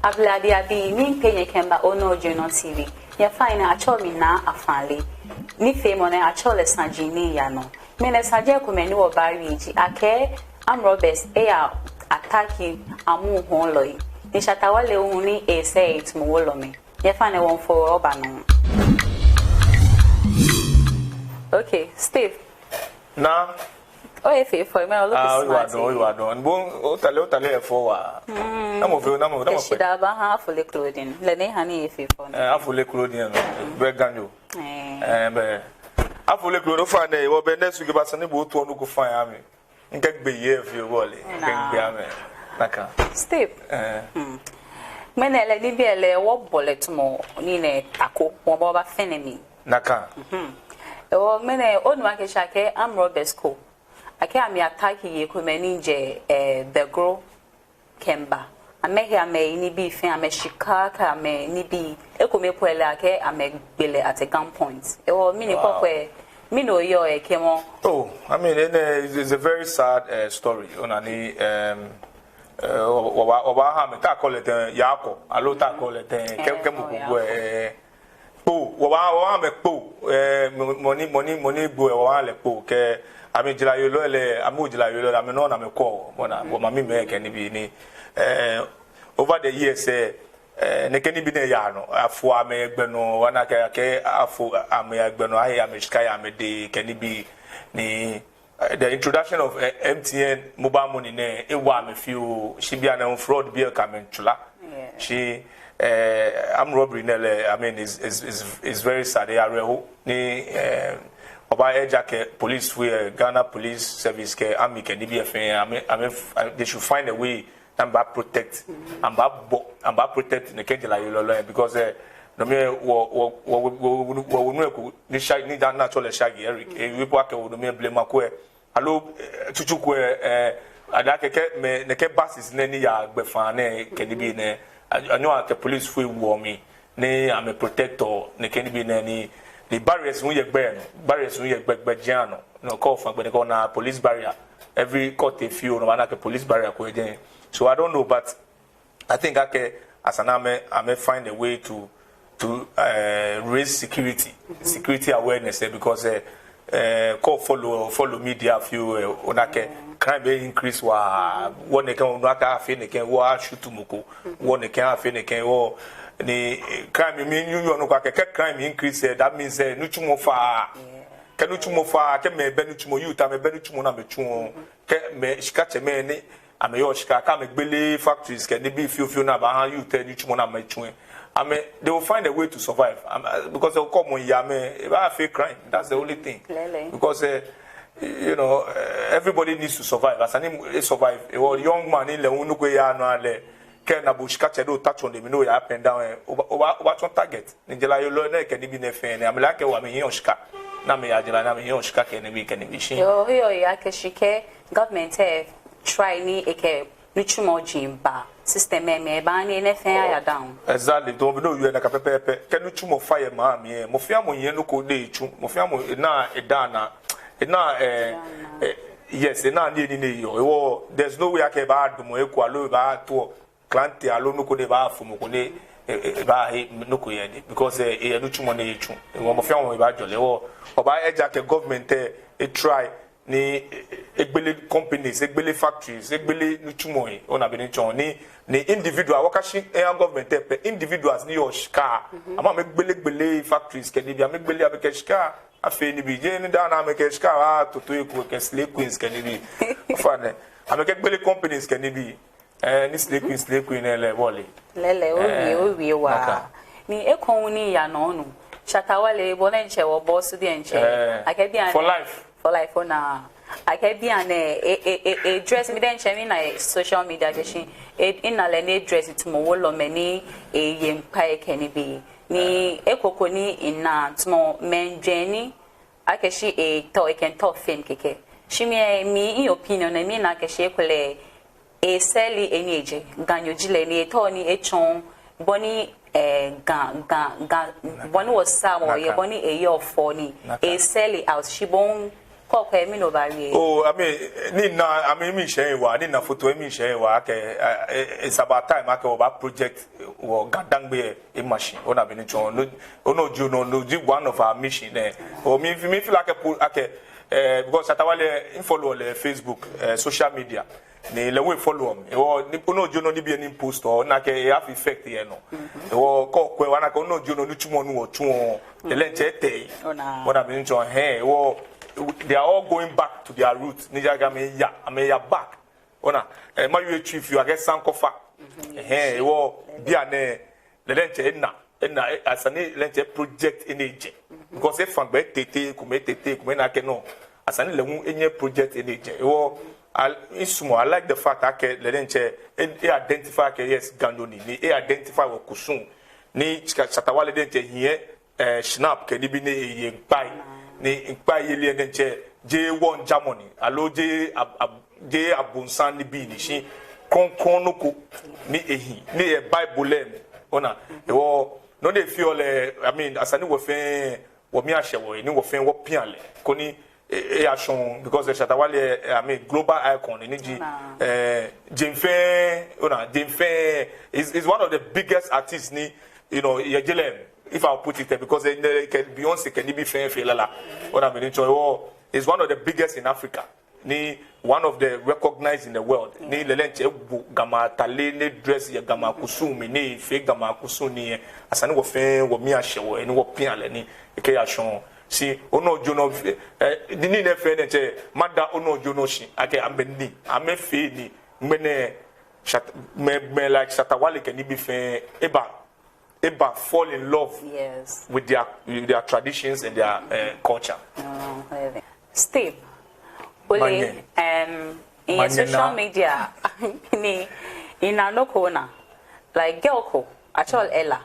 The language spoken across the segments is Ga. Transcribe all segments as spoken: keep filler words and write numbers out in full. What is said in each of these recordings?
Ablade abii, miikpee nyɛ kɛmiiba Ono Journal T V. Nyɛfainɛ atsɛɔ mi Naa Afanle. Nifeemɔ nɛɛ atsɛɔ lɛ Saji Ni Yaa Nɔ. Ŋmɛnɛ saji komɛi ni wɔbaawie ji akɛ armed robbers eya attack amɛ hɔɔlɔi. Ni Shatta Wale hu ni esɛɛ etamɔ wolɔmɛi. Nyɛfainɛ wɔmiifo wɔba nɔ. Okay, Steve. Naa. Oye fɛfɛo, mɛni olo? Ah, oyiwaladɔŋŋ, oyiwaladɔŋŋ. Bo, otale, otale yɛ fɛo waa. Namɔ fɛɛ, namɔ, namɔ fɛɛ. Shidaa baaha Afole Clothing. Lɛ ni ha ni eye fɛfɛo nɛɛ. Eh, Afole Clothing nɔ. Bɛ Ganyo. Eh. Eh, bɛ. Afole Clothing, ofainɛ, wɔbɛ nɛɛ suge ba sani bo oto onu ko fine ami. Ŋkɛ gbɛ yɛ fɛɛ wɔle. Ŋkɛ gbɛ amɛ. Nakai. Steve. Eh. Hmm. Ŋmɛnɛ lɛ nibii lɛ wɔbɔ lɛ tamɔ nii nɛɛ tako, wɔbɔ ba fɛɛ nɛɛ mli. Nakai. Mhm. Ehewɔ ŋmɛnɛ, onu akɛ shi akɛ armed robbers ko. Akɛ amɛ attack yei komɛi ni jɛ, eh, Begoro kɛmiiba. Amɛhe amɛnibii fɛɛ, amɛshika kɛ amɛnibii. Ekomɛi po lɛ akɛ amɛgbe lɛ at a gunpoint. Ehewɔ mɛni kɔkɔɛ, mɛni oyɔɔ ekɛɛmɔ? Oh, I mean, enɛ is, is a very sad, eh, story. Ona ni, em, eh, wɔ, wɔ, wɔbaaha amɛ, ta kɔ lɛ tɛŋŋ, Yaakɔ, aloo ta kɔ lɛ tɛŋŋ, kɛ, kɛ mɔ ko gbɔ, eh, Kpoo, wɔbaa, wɔbaaha amɛ Kpoo, eh, mɔ, mɔ ni, mɔ ni, mɔ ni gbo, eh, wɔbaaha lɛ Kpoo, kɛ amɛ jarayelɔi lɛ, amɛ jarayelɔi lɛ, amɛnɔ ni amɛkɔ, mɔ na, wɔ mamimɛi kɛ nibii ni, eh, over the years, eh, eh, nɛkɛ nibii nɛɛ yaa nɔ, afo amɛ gbɛ nɔ, wɔna akɛ, akɛ afo amɛ gbɛ nɔ, ahe amɛshika yɛ amɛdɛŋ, kɛ nibii ni, Eh, the introduction of, eh, M T N mobile money nɛɛ, ewa amɛ fioo, shi bianɛ fraud bii lɛ kɛ amɛ miitsɔla. Yeah. Shi, eh, armed robbery nɛɛ lɛ, I mean, is, is, is, is very sad. Eyareho ni, eh, wɔbaa urge akɛ police fɛɛ, eh, Ghana Police Service kɛ army kɛ nibii fɛɛ, amɛ, amɛ, they should find a way ni amɛbaa protect, amɛbaabɔ, amɛbaa protect nɛkɛ jarayelɔi lɛ, because, eh, no mli wɔ, wɔ, wɔ, wɔ, wɔ, wɔnu eko ni Shaggy, ni daa ni atsɛɔ lɛ Shaggy Eric, eh, ewie po akɛ wɔ no mli blema ko, eh, aloo, eh, tsutsu ko, eh, eh, ada kɛkɛ mɛi, nɛkɛ buses nɛɛ ni yaa gbɛfaa nɛɛ kɛ nibii nɛɛ, a, anyɔ akɛ police fɛɛ woɔ mli ni amɛ protect-ɔ nɛkɛ nibii nɛɛ ni, ni barriers hu yɛ gbɛ nɔ, barriers hu yɛ gbɛ, gbɛjianɔ. No, kɛ ofã gbɛ nɛɛ kɛ ona police barrier. Every kɛ otee fioo nɔ obaana akɛ police barrier ko yɛ jɛi. So I don't know, but I think akɛ esa ni amɛ, amɛ find a way to, to, eh, raise security, security awareness, eh, because, eh, eh, kɛ o follow, follow media fioo, eh, ona akɛ crime e increase waa, wɔ nɛkɛ, ona akɛ afee nɛkɛ, wɔ a shoot mɔ ko, wɔ nɛkɛ afee nɛkɛ, wɔ ni, eh, crime mli nyɔnyɔ nɔ ko akɛ, kɛ crime increase, eh, that means, eh, nitsumɔ fa. Kɛ nitsumɔ fa, kɛ mɛi bɛ nitsumɔ, youth amɛbɛ nitsumɔ ni amɛtsuɔ. Kɛ mɛi shikatsɛmɛi ni amɛyɔɔ shika, kɛ amɛgbele factories kɛ nibii fioo fioo ni abaaha youth lɛ nitsumɔ ni amɛtsuɔ. Amɛ, they will find a way to survive. Amɛ, because of common ya amɛ, ebaafee crime. That's the only thing. Lɛɛlɛŋ. Because, eh, you know, eh, everybody needs to survive. Esa ni e survive. Ehewɔ young man ni lɛ hu nɔ ko yaa nɔ lɛ, kɛ ena bo shikatsɛ ni ota tsɔne mli ni oya up and down, eh, oba, oba, obaatsɔ target. Ni jarayelɔi nɛɛ kɛ nibii nɛɛ fɛɛ nɛɛ, amɛle akɛ wɔ amɛhiɛɔ shika. Ni amɛyaa jara ni amɛhiɛɔ shika kɛ nibii kɛ nibii shi. Yoo, yoo, ya kɛ shi kɛ government lɛ try ni ekɛ nitsumɔ ji ba system lɛ mli, ebaaha ni enɛ fɛɛ aya down. Exactly. Tamɔ bɔ ni owie nakai pɛpɛɛpɛ. Kɛ nitsumɔ fa yɛ maŋ mli lɛ, mɔ fɛɛ mɔ yɛ nɔ ko ni etsuɔ. Mɔ fɛɛ mɔ enaa edaa naa. Enaa, eh, eh, yes, enaa niyenii ni eyɔɔ. Ehewɔ, there's no way akɛ ebaadamɔ eko aloo ebaato klante aloo nɔ ko ni ebaafo mɔ ko ni, e, e, ebaahe nɔ ko yɛ edɛŋ. Because, eh, eyɛ nitsumɔ ni etsuɔ. Ehewɔ mɔ fɛɛ mɔ ebaajɔɔ lɛ. Ehewɔ, wɔbaa urge akɛ government lɛ, e try ni, e, e, egbele companies, egbele factories, egbele nitsumɔi, ona bɔ ni etsɔɔ. Ni, ni individual, wɔkashi eha government lɛ pɛ, individuals ni yɔɔ shika. Amɛ amɛgbelegbele factories kɛ nibii, amɛgbele amɛkɛ shika afee nibii. Jeee ni daa ni amɛkɛ shika atoto eko kɛ slay queens kɛ nibii. Ofainɛ, amɛkɛgbele companies kɛ nibii. Eh, ni slay queen, slay queen, eh, lɛ bɔ lɛ. Lɛɛlɛŋ, owie, eh, owie waa. Nakai. Ni ekoŋŋ ni yaa nɔ nɔ. Shatta Wale, bo diɛŋtsɛ wɔ boss diɛŋtsɛ. Eh, akɛ bianɛ for life. For life, ona. Akɛ bianɛ, e, e, e, e dress, mi diɛŋtsɛ mina yɛ social media kɛ shi. E, ena lɛ ni e dress tamɔ wolɔmɛi ni, e, eye ŋkpai kɛ nibii. Ni, eh, eko ko ni ena tamɔ mɛi jɛ ni akɛ shi etao, ekɛtao fame kɛkɛ. Shi mi, eh, mi, in opinion, eh, mina akɛ shi ekolɛ e sell-i eni ejɛ, Ganyo ji lɛ ni etao ni etsɔɔ bɔ ni, eh, Ga, Ga, Ga, bɔ ni wɔsaa wɔyeɔ, bɔ ni eyɔɔ fɛo ni e sell-i out, shi bo hu Kɔkɔɛ, mɛni obaawie? Oh, I mean, ni na, I mean, mishɛ wa, ni na photo, mishɛ wa, akɛ, eh, eh, it's about time, akɛ wɔbaa project wɔ GaDangme lɛ ema shi, ona bɔ ni etsɔɔ, no, no ji, no, no ji one of our mission, eh. Oh, mi, mi feel like, akɛ, eh, because Shatta Wale, mi follow lɛ Facebook, eh, social media. Ni lɛ hu e-follow mi. Hewɔ, ni, ona ji nɔ ni bi ni post lɛ, ona akɛ e-have effect yɛ enɔ. Hewɔ, kɔkɔɛ, ona akɛ ona ji nɔ ni tsuɔ ni wɔtsuɔ. Lɛ diɛŋtsɛ etee. Ona. Ona bɔ ni etsɔɔ, hɛɛ, hewɔ, they are all going back to their roots. Ni ja akɛ amɛya, amɛya back. Ona, eh, mawie Twi fio akɛ Sankɔfa. Hɛɛ, hewɔ, bianɛ, lɛ diɛŋtsɛ ena. Ena, eh, esa ni lɛ diɛŋtsɛ project enɛ jɛ. Because efã gbɛ tete, ekomɛi tete, ekomɛi na akɛ no. Esa ni lɛ hu enyɛ project enɛ jɛ. Hewɔ, I, misumɔɔ, I like the fact akɛ lɛ diɛŋtsɛ, e, e-identify akɛ, yes, Ganyo ni, ni e-identify wɔkusum. Ni Shatta Wale diɛŋtsɛ hiɛ, eh, Schnapp kɛ nibii ni eye ŋkpai. Ni ŋkpai yeli lɛ diɛŋtsɛ, jeee wɔŋjamɔ ni, aloo jeee ab-, ab-, jeee abonsam nibii ni, shi krɔŋkrɔŋ nɔ ko ni ehi, ni yɛ Bible lɛ mli. Ona, hewɔ, nɔ ni efeɔ lɛ, I mean, esa ni wɔ fɛɛ, wɔmii ashɛ wɔhe, ni wɔ fɛɛ wɔpia lɛ. Koni, e, e, eyashɔŋ, because, eh, Shatta Wale, eh, I mean, global icon, ni ji, eh, jeŋ fɛɛ, ona, jeŋ fɛɛ, is, is one of the biggest artists ni, you know, yɛ je lɛ mli, if I put it there, because, eh, kɛ Beyonce, kɛ nibii fɛɛ fee lala. Ona bɔ ni etsɔɔ, hewɔ, is one of the biggest in Africa. Ni one of the recognized in the world. Ni lɛ diɛŋtsɛ ewo Gamɛi atade ni e-dress yɛ Gamɛi akusum mli ni efee Gamɛi akusum nii lɛ. Esa ni wɔ fɛɛ wɔmii ashɛ wɔhe ni wɔpia lɛ ni ekɛya shɔŋŋ. Shi ona ji nɔ, eh, ni, ni nɛɛ fɛɛ diɛŋtsɛ, mada ona ji nɔ shi akɛ amɛ ni, amɛfee ni, ŋmɛnɛ Shat-, mɛi, mɛi like Shatta Wale kɛ nibii fɛɛ, eba eba fall in love, yes, with their, with their traditions and their, eh, culture. Oh, really. Steve, ole, manye, em, in your, manye, social media, ni, ina nɔ ko naa, like, girl ko, actual Ella,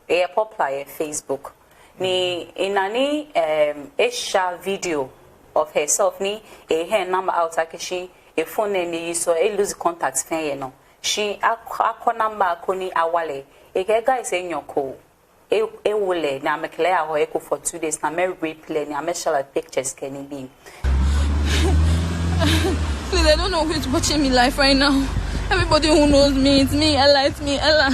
eyɛ popular yɛ Facebook. Ni, ina ni, em, esha video of herself ni, e-hand number out akɛ shi, e-phone ni, so e-lose contact fɛɛ yɛ nɔ. Shi ak-, akɔ number ko ni awa lɛ. Ekɛ guys enyɔ ko, e-, ewo lɛ, ni amɛkɛ lɛ yahɔ he ko for two days, ni amɛ-rape lɛ, ni amɛsha lɛ pictures kɛ nibii. Please, I don't know who is watching me live right now. Everybody who knows me, it's me, Ella, it's me, Ella.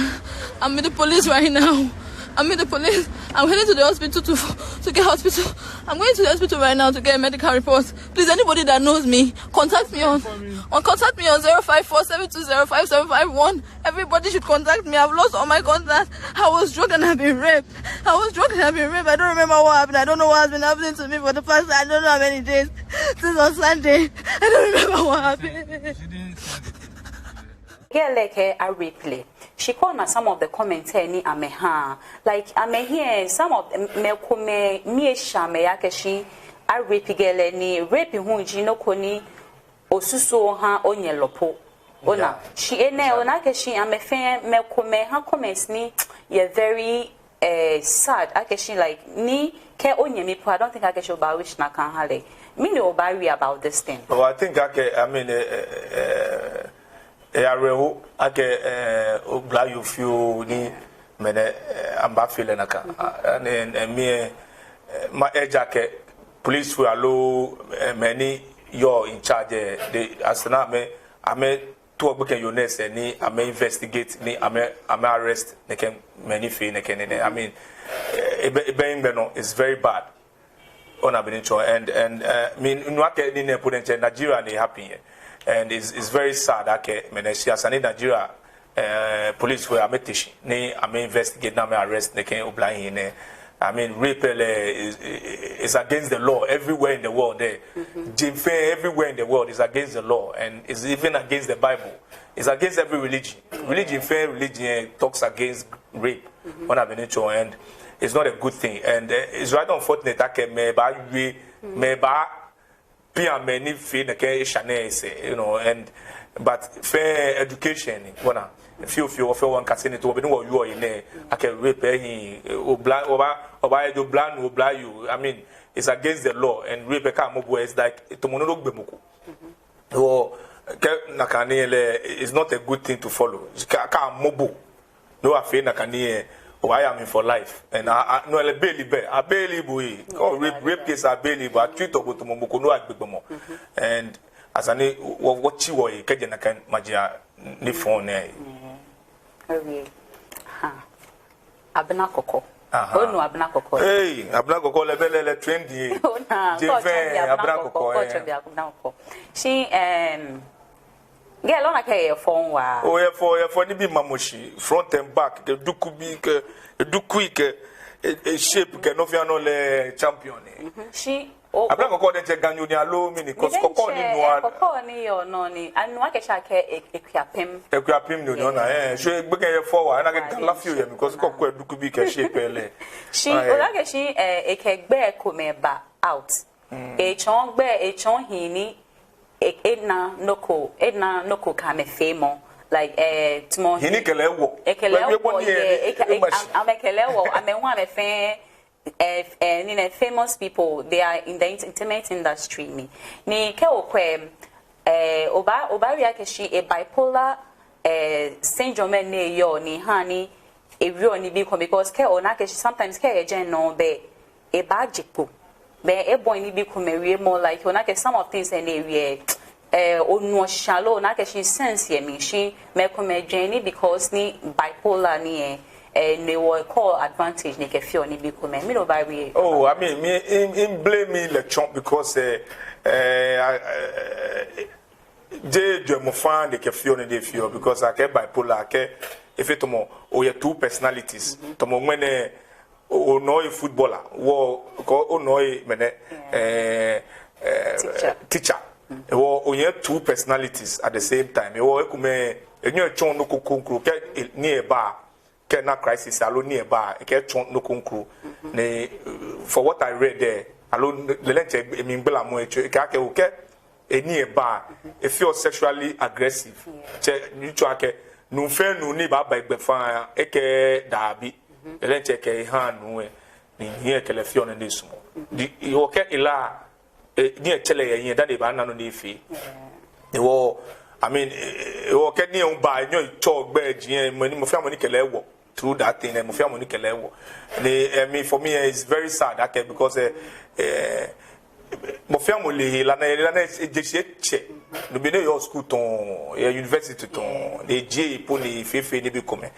I'm with the police right now. I'm with the police. I'm heading to the hospital to, to get hospital. I'm going to the hospital right now to get a medical report. Please, anybody that knows me, contact me on, on, contact me on zero five four seven two zero five seven five one. Everybody should contact me. I've lost all my contacts. I was drunk and I've been raped. I was drunk and I've been raped. I don't remember what happened. I don't know what has been happening to me for the past, I don't know how many days. Since on Sunday. I don't remember what happened. Girl lɛ kɛɛ a-rape lɛ. Shi kɛ ona some of the comments lɛ ni amɛha. Like, amɛhiɛ, some of, mɛi komɛi, mii esha amɛ akɛ shi a-rape girl lɛ ni, rape hu ji nɔ ko ni osusuɔ oha onyɛlɔ po. Ona, yeah, shi enɛ, yeah, ona akɛ shi amɛ fɛɛ, mɛi komɛi ha comments ni yɛ very, eh, sad, akɛ shi, like, ni kɛ onyɛmi po, I don't think akɛ shi obaa-wish nakai oha lɛ. Mɛni obaawie about this thing? Oh, I think akɛ, I mean, eh, eh, eh, eh, awerɛho akɛ, eh, oblayoo fioo ni mɛi nɛɛ, eh, amɛbaafee lɛ nakai. Ah, ni, eh, mi, eh, eh, ma, ejaakɛ police fo aloo, eh, mɛi ni yɔɔ in charge, eh, they, esa ni amɛ, amɛto gbekɛ yɛ nɛɛ sɛɛ ni amɛ-investigate ni amɛ, amɛ-arrest nɛkɛ mɛi ni fee nɛkɛ nɛɛ. I mean, eh, ebɛ, ebɛ gbɛ nɔ, it's very bad. Ona bɔ ni etsɔɔ, and, and, uh, minu akɛ nii nɛɛ po diɛŋtsɛ Nigeria ni e-happen yɛ. And it's, it's very sad akɛ, mɛi nɛɛ, shi esa ni Nigeria, uh, police fo amɛte shi ni amɛ-investigate ni amɛ-arrest nɛkɛ oblahii nɛɛ. I mean, rape lɛ is, is against the law everywhere in the world there. Jeŋ fɛɛ, everywhere in the world is against the law, and it's even against the Bible. It's against every religion. Religion fɛɛ religion, eh, talks against rape. Ona bɔ ni etsɔɔ, and it's not a good thing. And, eh, it's rather unfortunate akɛ mɛi baawie, mɛi baapia mɛi ni fee nɛkɛ esha nɛɛ sɛɛ, you know, and, but fɛɛ education ni, ona, fioo fioo, fɛɛ wɔmiikase nii too, bɔ ni wɔyɔɔ yɛ nɛɛ, akɛ rape ehi, eh, obla, obaa, obaa-ejo oblanuu, oblayoo, I mean, it's against the law, and rape kɛ amɔ bo, it's like, tamɔ nɔ ni ogbe mɔ ko. Hewɔ, kɛ nakai nii lɛ, it's not a good thing to follow. Kɛ, kɛ amɔ bo ni oyafee nakai nii lɛ, Why am in for life? And I, I no ele bail bɛ. A bail bo yi. Ko rape, rape case a bail bo. A treat bo tamɔ mɔ ko ni agbe gbɔmɔ. And esa ni wɔ, wɔtsi wɔyi kɛjɛ nakai maji ni fɔŋ nɛɛ. Okay. Ha. Abena Kɔkɔ. Aha. Onu Abena Kɔkɔ? Hey, Abena Kɔkɔ lɛ bɛ lɛ lɛ trend yi. Ona. Jevɛ Abena Kɔkɔ. Kɔkɔ, eh. Abena Kɔkɔ. Shi, em, Girl, ona akɛ eyɛ fɛo waa. Eyɛ fɛo, eyɛ fɛo, nibii mamɔ shi, front and back, kɛ dukubii, kɛ edukui, kɛ e, e shape, kɛ nɔ fɛɛ nɔ lɛ champion ni. Shi o. Abena Kɔkɔ diɛŋtsɛ Ganyo ni aloo mɛni, cause kɔkɔ ni nɔ. Kɔkɔ ni yɔɔ nɔ ni. Anu akɛ shi akɛ e, Akuapem. Akuapem ni ona, eh. So gbekɛ lɛ yɛ fɛo waa, ona akɛ Ga la fioo yɛ mli, cause kɔkɔ lɛ dukubii kɛ shape lɛ. Shi, ona akɛ shi, eh, ekɛ gbɛi komɛi ba out. Etsɔɔ gbɛi, etsɔɔ hii ni e, ena nɔ ko, ena nɔ ko kɛ amɛ feemɔ. Like, eh, tamɔ hii ni kɛ lɛ wɔ. Ekɛ lɛ wɔ, yeah, ekɛ, amɛkɛ lɛ wɔ, amɛ hu amɛfɛɛ, eh, eh, ni nɛ famous people, they are in the entertainment industry mli. Ni kɛ okwɛ, eh, oba, obaawie akɛ shi e bipolar, eh, syndrome nɛɛ yɔɔ ni ha ni ewieɔ nibii komɛi, because kɛ ona akɛ shi sometimes kɛ eyɛ jɛmɛ nɔ bɛ ebaaje kpo. Bɛ ebɔi nibii komɛi wiemɔ, like, ona akɛ some of things lɛ ni ewie, eh, onuɔ shishi aloo ona akɛ shi sense yɛ mli, shi mɛi komɛi jwɛŋɔ ni because ni bipolar ni lɛ, eh, ni wɔkɔ advantage ni ekɛfeɔ nibii komɛi. Mɛni obaawie? Oh, I mean, mi, mi, mi blame lɛ tsɔ because, eh, eh, I, eh, jeee jwɛŋmɔ faŋŋ ni ekɛfeɔ nii ni efeɔ, because akɛɛ bipolar, akɛɛ efee tamɔ oyɛ two personalities. Tamɔ ŋmɛnɛ, o, onɔ oye footballer, wɔ, kɛ onɔ oye mɛnɛ, eh, eh, teacher. Wɔ, oyɛ two personalities at the same time. Wɔ, ekomɛi, enyɛɔ etsɔɔ nɔ ko kroko, kɛ e, nii lɛ ba, kɛ ena crisis aloo nii lɛ ba, ekɛɛ etsɔɔ nɔ ko kroko. Ni, uh, for what I read there, aloo lɛ diɛŋtsɛ emligbalamɔ etsɔɔ, ekɛɛ akɛ okɛ enii lɛ ba, efeɔ sexually aggressive. Tsɛ, ni tsɔɔ akɛ nuu fɛɛ nuu ni baaba egbɛfaŋ, ekɛɛ daabi. Lɛ diɛŋtsɛ ekɛ ehaa nuu lɛ, ni hii lɛ kɛ lɛ feɔ nii ni esumɔɔ. Di, okɛ ela, eh, nii lɛ tsɛ lɛ yɛ hiɛ dani ebaana nɔ ni efee. Ewɔ, I mean, eh, ewɔ kɛ nii lɛ ba, enyɛɔ etsɔɔ gbɛi ji lɛ, mɔ ni, mɔ fɛɛ mɔ ni kɛ lɛ wɔ through that thing, eh, mɔ fɛɛ mɔ ni kɛ lɛ wɔ. Ni, eh, mi, for me, eh, it's very sad, akɛ, because, eh, eh, mɔ fɛɛ mɔ le hela nɛɛ, hela nɛɛ, eh, eje shi etsɛ. No be ni eyɔɔ school tɔŋŋ, eyɛ university tɔŋŋ, ni eje po ni efeɔ nibii komɛi.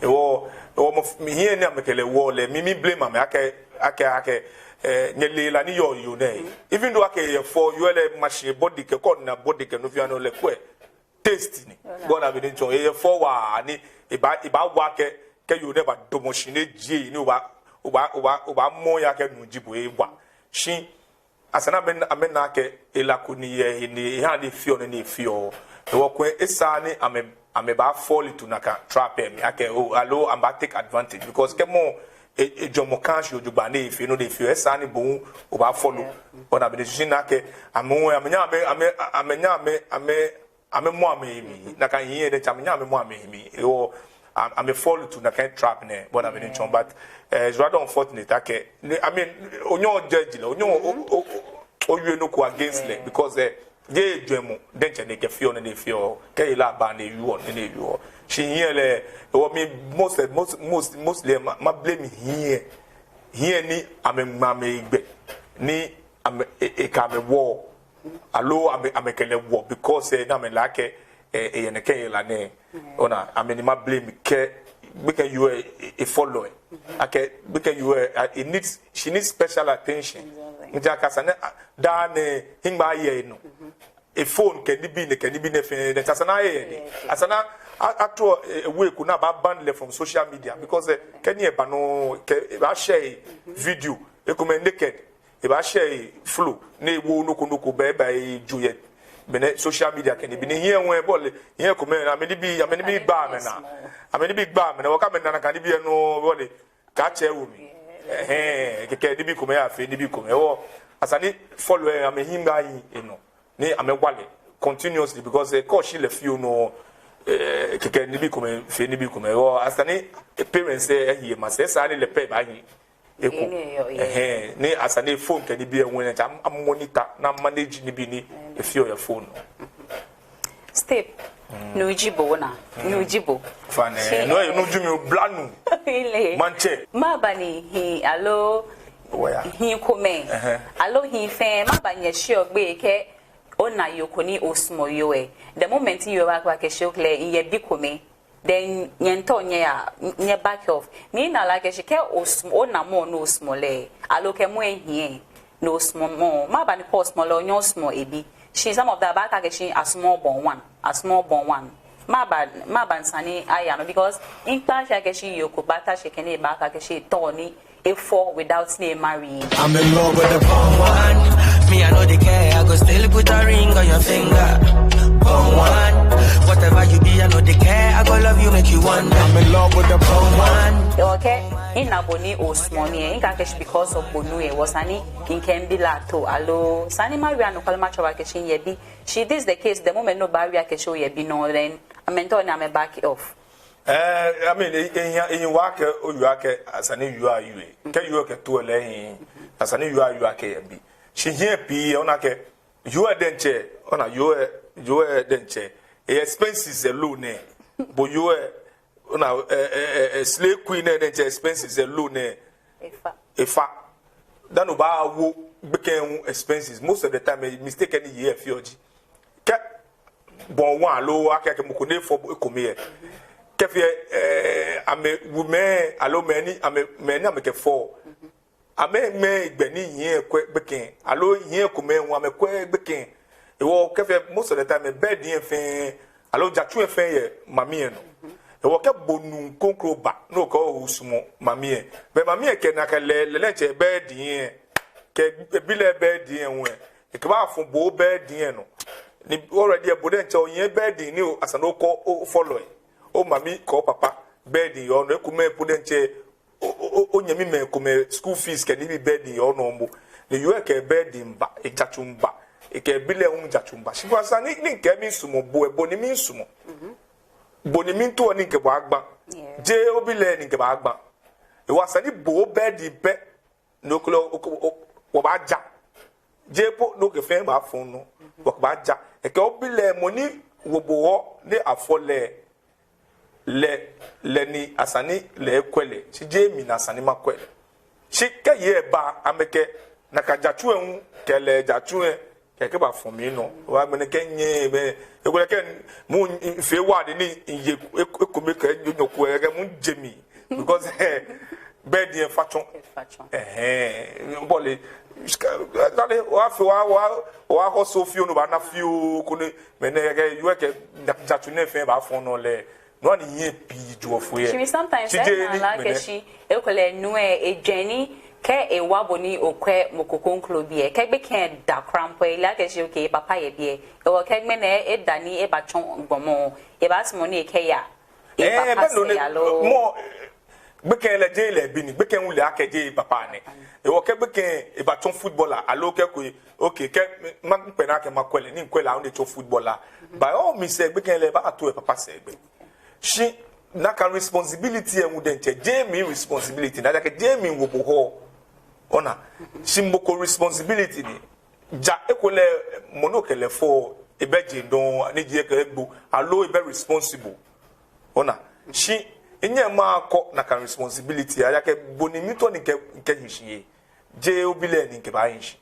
Ewɔ, ewɔ mɔ f-, mi hiɛ ni amɛkɛ lɛ wɔ lɛ, mi, mi blame amɛ, akɛ, akɛ, akɛ, eh, nyɛle hela ni yɔɔ yoo nɛɛ. Even though akɛ eyɛ fɛo, yoo lɛ machine body kɛ, kɛ ona body kɛ nɔ fɛɛ nɔ lɛ kwɛ. Taste ni. Bɔ ni abɛ ni tsɔɔ, eyɛ fɛo waa ni, ebaa, ebaawa akɛ, kɛ yoo nɛɛ badamɔ shi ni eje, ni obaa, obaa, obaa, obaamɔ oya akɛ nuu ji bo, ewa. Shi, esa ni amɛ, amɛna akɛ hela ko ni yɛ, ni ehaa ni efeɔ nii ni efeɔ. Ewɔ kwɛ, esaaa ni amɛ, amɛbaa fall into nakai trap lɛ mli, akɛ, oh, aloo amɛbaa take advantage. Because kɛ mɔ, e, ejwɛŋmɔ ka shi jogbaŋŋ ni efee nɔ ni efeɔ, esaaa ni bo hu obaa follow. Bɔ ni abɛ ni tsɔɔ, shi na akɛ, amɛ hu, amɛnyɛ amɛ, amɛ, amɛnyɛ amɛ, amɛ, amɛmɔ amɛhe mli. Nakai hii lɛ diɛŋtsɛ, amɛnyɛ amɛmɔ amɛhe mli. Ewɔ, am-, amɛ fall into nakai trap nɛɛ, bɔ ni abɛ ni tsɔɔ. But, eh, it's rather unfortunate akɛ, ni, I mean, onyɛŋ ojudge lɛ, onyɛŋ o, o, o, owie nɔ ko against lɛ, because, eh, jeee ejwɛŋmɔ diɛŋtsɛ ni ekɛfeɔ nii ni efeɔ, kɛ hela ba ni ewieɔ nii ni ewieɔ. Shi hii lɛ, ewɔ mi most, most, most, mostly ma, ma blame hii, hii ni amɛŋmɛ amɛhe gbɛ, ni amɛ, e, ekɛ amɛ wɔ. Aloo amɛ, amɛkɛ lɛ wɔ because, eh, ni amɛle akɛ, eh, eyɛ nɛkɛ hela nɛɛ. Ona, amɛ ni ma blame kɛ, gbekɛ yoo lɛ, e, e follow lɛ. Akɛ, gbekɛ yoo lɛ, ah, it needs, she needs special attention. Exactly. Nti akɛ esa ni, ah, daa nɛɛ, hiŋmɛi aye enɔ. E phone kɛ nibii nɛɛ, kɛ nibii nɛɛ fɛɛ, then esa ni aye enɔ. Esa ni a, a, ato, eh, way ko ni abaa ban lɛ from social media because, eh, kɛ nii lɛ ba nɔ, kɛ, ebaa share video, ekomɛi naked. Ebaa share flow ni ewo nɔ ko nɔ ko bɛ, ebaa eju yɛ. Bɛ nɛɛ social media kɛ nibii ni hii lɛ hu ebɔle. Hii lɛ komɛi, amɛ nibii, amɛ nibii gbaa amɛnaa. Amɛ nibii gbaa amɛnaa. Wɔkɛ amɛnaa nakai nibii lɛ nɔ bɔle. Kaatsɛ wo mli. Ɛhɛɛ, kɛkɛ nibii komɛi yafee, nibii komɛi. Ewɔ, esa ni follow lɛ, amɛhiŋmɛi aye enɔ. Ni amɛwa lɛ continuously because, eh, kɛ oshi lɛ fioo nɔ, eh, kɛkɛ nibii komɛi fee, nibii komɛi. Ewɔ, esa ni, eh, parents lɛ, eh, ehi masɛi, esaaa ni lɛ pɛ ebaahi. Eko. Ɛhɛɛ, ni esa ni phone kɛ nibii lɛ hu lɛ, a, a monitor, ni a manage nibii ni efeɔ yɛ phone nɔ. Step. Nuu ji bo, ona. Nuu ji bo. Fine. Shi- No, no, Jimmy, blanu. Ile. Manche. Maba ni hii, aloo. Waya. Hii kome. Ɛhɛɛ. Aloo hii fɛɛ, maba nyɛ shi ogbe kɛ ona yoo ko ni osumɔɔ yoo lɛ. The moment yoo lɛ baakɛɛ akɛ shi okɛɛ lɛ, miyɛ bi kome. Then nyɛmiitao nyɛya, nyɛ back off. Ni mina akɛ shi kɛ osumɔɔ, ona mɔ ni osumɔɔ lɛ. Aloo kɛ mɔ ehiɛ. Ni osumɔɔ mɔ. Maba ni kɛ osumɔɔ lɛ, onyɛŋ osumɔ ebi. Shi some of them baakɛɛ akɛ shi asumɔɔɔ born one. Asumɔɔɔ born one. Maba, maba ni sane aya nɔ because miikpa shi akɛ shi yoo ko baata shi kɛ ni ebaakɛɛ akɛ shi etao ni efɔ without ni emarry. I'm in love with the born one. Me, I know they care. I go still put a ring on your finger. Born one. Whatever you be, I know they care. I go love you, make you wonder. I'm in love with the born one. Okay, mina bo ni osumɔɔ mi lɛ, mikɛɛ akɛ shi because of bo nuu lɛ, hewɔ esa ni mikɛ mibi lɛ ato, aloo esa ni mawie anɔkwale matsɔɔ bo akɛ shi miyɛ bi. Shi this the case, the moment ni obaawie akɛ shi oyɛ bi nɔŋŋ, then amɛmiitao ni amɛ back off. Eh, I mean, e, e, e, ehi waa akɛ oyoo akɛ esa ni yoo awie. Kɛ yoo kɛɛ to lɛ ehi, esa ni yoo awie akɛ eyɛ bi. Shi hii pii, ona akɛ yoo lɛ diɛŋtsɛ, ona yoo lɛ, yoo lɛ diɛŋtsɛ, e expenses alone nɛ. Bo yoo lɛ, ona, eh, eh, eh, eh, slay queen lɛ diɛŋtsɛ expenses alone nɛ. Efa. Efa. Dani obaawo gbekɛ lɛ hu expenses. Most of the time, eh, mistake ni yei lɛ feɔ ji, kɛ born one aloo akɛ, akɛ mɔ ko ni efɔ ekome lɛ, kɛfee, eh, amɛwumɛi aloo mɛi ni, amɛ, mɛi ni amɛkɛfɔ. Amɛmɛi gbɛ ni hii lɛ kwɛ gbekɛ lɛ, aloo hii lɛ komɛi hu amɛkwɛ gbekɛ lɛ. Hewɔ kɛfee most of the time, burden lɛ fɛɛ, aloo jatsu lɛ fɛɛ yɛ mami lɛ nɔ. Hewɔ kɛ bo nuu kroko ba, ni okɛɛ osumɔɔ mami lɛ, bɛ mami lɛ kɛ nakai lɛ, lɛ diɛŋtsɛ burden lɛ, kɛ ebi lɛ burden lɛ hu lɛ, ekɛbaafɔ bo burden lɛ nɔ. Ni already lɛ bo diɛŋtsɛ oyɛ burden ni o, esa ni okɔ ofɔlɔi, omami kɛ opapa burden yɛ onɔ, ekomɛi po diɛŋtsɛ o, o, o, onyɛmimɛi komɛi school fees kɛ nibii burden yɛ onɔ momo. Ni yoo lɛ kɛ burden ba, ejatsu ba, ekɛ ebi lɛ hu jatsu ba. Shi esa ni, ni mikɛ miisumɔ bo lɛ, bo ni miisumɔ. Bo ni miitao ni mikɛ bo agba. Yeah. Jeee obi lɛ ni mikɛ bo agba. Hewɔ esa ni bo burden pɛ ni okɛlɛ, o, o, o, wɔbaaja. Jeee po ni okɛ fɛɛ baafɔ nɔ. Wɔkɛbaaja. Ekɛ obi lɛ mɔ ni wo bo hɔ ni afɔ lɛ, lɛ, lɛ ni esa ni lɛ ekwɛ lɛ. Shi jeee mi ni esa ni makwɛ lɛ. Shi kɛ yei ba amɛkɛ nakai jatsu lɛ hu kɛ lɛ jatsu lɛ kɛkɛ baafɔ mi nɔ. Wa agbɛnɛ kɛ nyɛ bɛ, ekolɛ kɛ mɔ fee wa de ni ye, e, ekome kɛ nyɔ ko lɛ kɛ mɔ je mi. Because, eh, burden lɛ fa tsɔ. Fa tsɔ. Ɛhɛɛ, bɔle. Dani wa fee wa, wa, wa hɔ so fioo ni obaana fioo ko ni mɛni kɛ yoo lɛ kɛ jatsu nɛɛ fɛɛ baafɔ nɔ lɛ. No ni hii pii joɔ foi lɛ. Shi sometimes, shi jeee ni, mina akɛ shi, ekolɛ nuu lɛ, ejwɛŋ ni, kɛ ewa bo ni okwɛ mɔ ko kroko bi lɛ, kɛ gbekɛ lɛ da kwraa po lɛ, ele akɛ shi, okay, epapa yɛ biɛ. Hewɔ kɛ ŋmɛnɛ eda ni ebatsɔ gbɔmɔ, ebaasumɔ ni ekɛya epapa sɛɛ aloo. Mɔ, gbekɛ lɛ jeee lɛ bi ni, gbekɛ hu le akɛ jeee epapa ni. Hewɔ kɛ gbekɛ lɛ ebatsɔ footballer, aloo kɛ ko, okay, kɛ ma, mikpɛlɛ akɛ makwɛ lɛ, ni mikwɛ lɛ, awo ni etsɔ footballer. By all means, gbekɛ lɛ baato epapa sɛɛ gbɛ. Shi nakai responsibility lɛ hu diɛŋtsɛ, jeee mi responsibility ni, ejaakɛ jeee mi wo bo hɔ. Ona, shi mɔ ko responsibility ni. Ja ekolɛ mɔ ni okɛ lɛ fɔ, ebɛ jeŋ dɔŋŋ, ni ji ekɛ egbo, aloo ebɛ responsible. Ona, shi minyɛŋ makɔ nakai responsibility, ejaakɛ bo ni miitao ni mikɛ, mikɛhi shi yɛ. Jeee obi lɛ ni mikɛbaahi shi.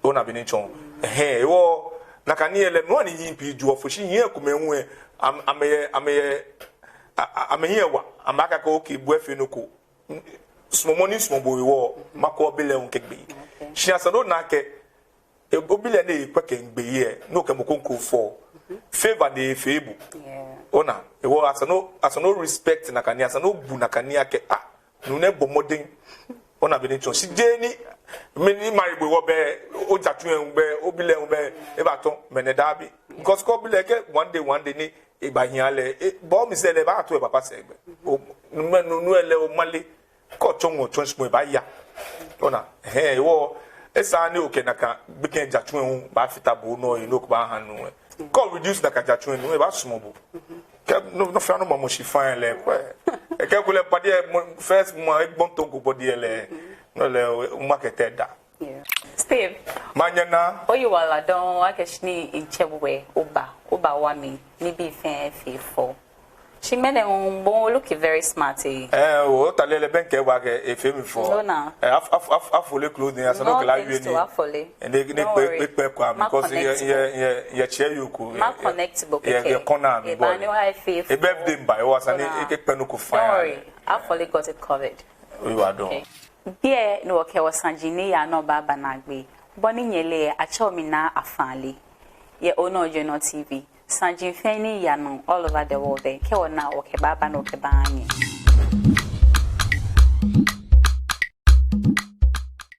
Ona bɔ ni etsɔɔ. Ɛhɛɛ, hewɔ, nakai nii lɛ, no ni hii pii joɔ foi shi hii komɛi hu lɛ, am-, amɛyɛ, amɛyɛ, a, a, amɛhiɛ wa, amɛkɛɛ akɛ, okay, bo efee nɔ ko. Sumɔmɔ ni misumɔɔ bo hewɔ, makɔ obi lɛ hu kɛgbe. Okay. Shi esa ni ona akɛ, e, obi lɛ ni ekwɛ kɛgbe lɛ, ni okɛ mɔ kroko fɔ. Favor ni efee bo. Yeah. Ona, hewɔ esa ni, esa ni o respect nakai nii, esa ni obu nakai nii akɛ, ah, nuu nɛɛ bɔ mɔdɛŋ. Ona bɔ ni etsɔɔ. Shi jeee ni, mi ni mimarry bo hewɔ bɛ, ojatsu lɛ hu bɛ, obi lɛ hu bɛ, ebaatɔ, mɛni daabi. Because kɛ obi lɛ kɛ one day, one day ni, ebaahi lɛ, e, bɔ mi sɛɛ lɛ, ebaato epapa sɛɛ gbɛ. O, nuu, nuu, nuu lɛ, omale, kɛ otsɔ ŋɔ, otsɔ shikpɔŋ, ebaaya. Ona, hɛɛ, hewɔ, esa ni okɛ nakai, gbekɛ jatsu lɛ hu, baafata bo nɔ, enɔ ko baaha nuu lɛ. Kɛ o reduce nakai jatsu lɛ, nuu lɛ baasumɔ bo. Kɛ nɔ, nɔ fɛɛ nɔ ma mɔ shi fine lɛ, kwɛ. Ekɛ ekolɛ body lɛ, mɔ, first mɔ, egbɔnto ko body lɛ. No lɛ, o, o market lɛ da. Yeah. Steve. Manyɛ naa. Oyiwaladɔŋŋ, akɛ shi ni mitsɛ bo lɛ, oba, obawa mi, nibii fɛɛ fee fɛo. Shi mɛni, um, bo look very smart, eh. Eh, o ta lɛlɛ bɛŋkɛ wa kɛ efee mi fɔ. No, na. Eh, af af af afole clothing asa no kala Thanks wie to ni. Afole. Ene ne Don't pe worry. Pe pe kwa mi Ma because ye connect ye ye ye che yuku. Ma connect bo Ye ye kɛkɛ. kona mi Eba bo. ni wa efee fɔ. E birthday mba e wa sa ni Ona. Eke pe no ko Don't fine. Worry. Afole got it covered. You are done. Okay. Biɛ ni wɔkɛ wɔ saji ni yaa nɔ baaba naagbee. Bɔ ni nyɛle lɛ, atsɛɔ mi Naa Afaale. Yɛ Onua Ojwɛŋnɔ T V. Saji fɛɛ ni yaa nɔ all over the world lɛ, kɛ wɔna wɔkɛbaaba ni wɔkɛbaaha nyɛ.